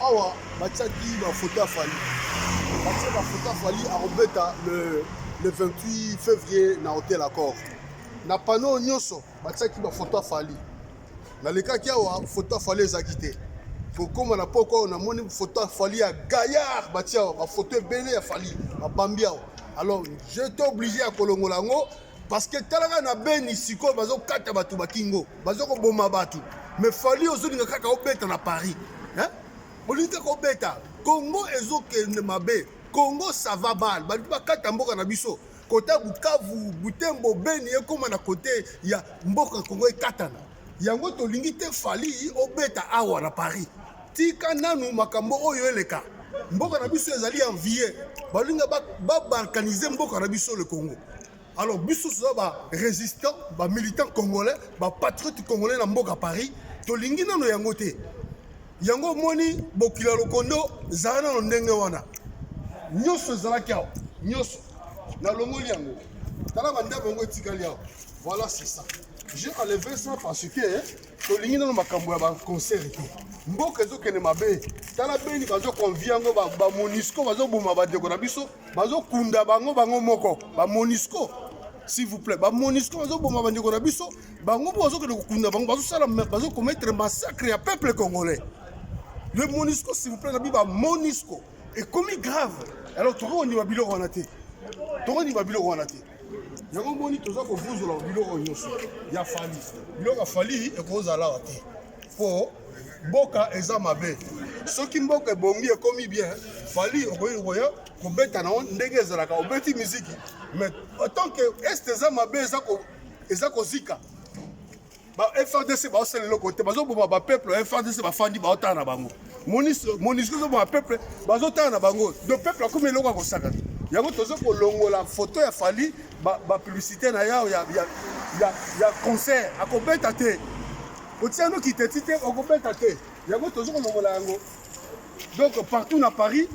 Awa batiaki ba photo ya Fally, batie ba photo ya Fally akobeta le 28 février na hotel Accor. Na panneau nyonso batiaki ba photo ya Fally. Nalekaki awa photo ya Fally ezalaki te. Kokoma na poko oyo namoni photo ya Fally ya gaillard batie awa ba photo ebele ya Fally babambi awa. Alors j'étais obligé ya kolongola yango parce que talaka na Beni sikoyo bazokata bato bakingo bazokoboma bato mais Fally ozolinga kaka obeta na Paris hein? Olingi kaka obeta Congo ezokende mabe. Congo ça va mal, balingi bakata mboka na biso kota Bukavu, Butembo, Beni ekoma na kote ya mboka Congo ekatana. Yango tolingi te Fally obeta awa na Paris. Tika nanu makambo oyo eleka. Mboka na biso ezali envie, balinga babalkanize mboka na biso le Congo. Alors biso toza ba résistants, ba militants congolais, ba patriotes congolais na mboka Paris, tolingi nano yango te. Yango omoni bokila lokondo zala nano ndenge wana. Nyonso ezalaki awa, nyonso nalongoli yango. Tala bandako yango etikali awa. Voilà, c'est ça. J'ai enlevé ça parce que tolingi nano makambo ya baconcert te. Mboka ezokende mabe. Tala Beni bazokonvie yango ba Monusco bazoboma bandeko na biso, bazokunda bango bango moko ba Monusco. S'il vous plaît, ba Monusco bazoboma bandeko na biso, bango mpo bazokende kokunda bango, bazosala bazokomettre massacre ya peuple congolais. Le Monusco, s'il vous plaît, nabi ba Monusco ekomi grave. Alors tokondima biloko wana te, tokondima biloko wana te. Yango moni toza kovuzola biloko nyonso ya Fally. Biloko ya Fally ekozala awa te po mboka eza mabe. Soki mboka ebongi ekomi bien, Fally okoki koya kobeta na ndenge ezalaka, obeti miziki. Mais autant que est eza mabe, eza kozika. Ba FARDC baosala eloko te, bazoboma ba peuple ya FARDC bafandi baotala na bango. Monusco ezoboma peuple, bazotala na bango. Donc peuple akomi eloko ya kosakana. Yango tozo kolongola photo ya Fally, ba publicité na yao ya concert, akobeta te. Otia no kiteti te, okobeta te. Yango tozo kolongola yango. Donc partout na Paris,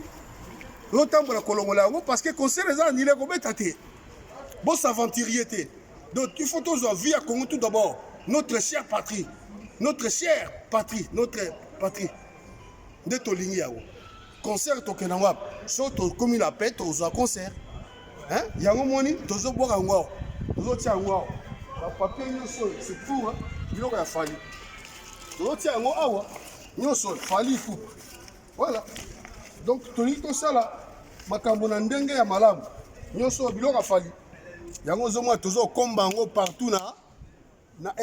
tozotambola kolongola yango parce que concert eza annulé, kobeta te. Bo s'aventurier te. Donc il faut tozwa vie ya Congo tout d'abord, notre chère patrie, notre chère patrie, notre patrie nde tolingi yango. Concert tokenda wapi? So tokomi la paix, tozwa concert. Hein? Yango moni tozobwaka yango awa, tozotia yango awa, ba papier nyonso oyo c'est pour hein, biloko ya Fally, tozotia yango awa nyonso Fally Ipupa. Voilà. Donc tolingi tosala makambo na ndenge ya malamu nyonso biloko ya Fally. Yango ozomona tozokomba yango partout na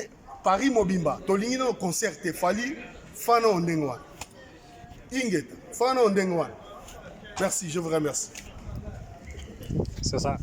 Paris mobimba. Tolingi nano concert te. Fally fana o ndenge wana, ingeta fana o ndenge wana. Merci, je vous remercie. C'est ça.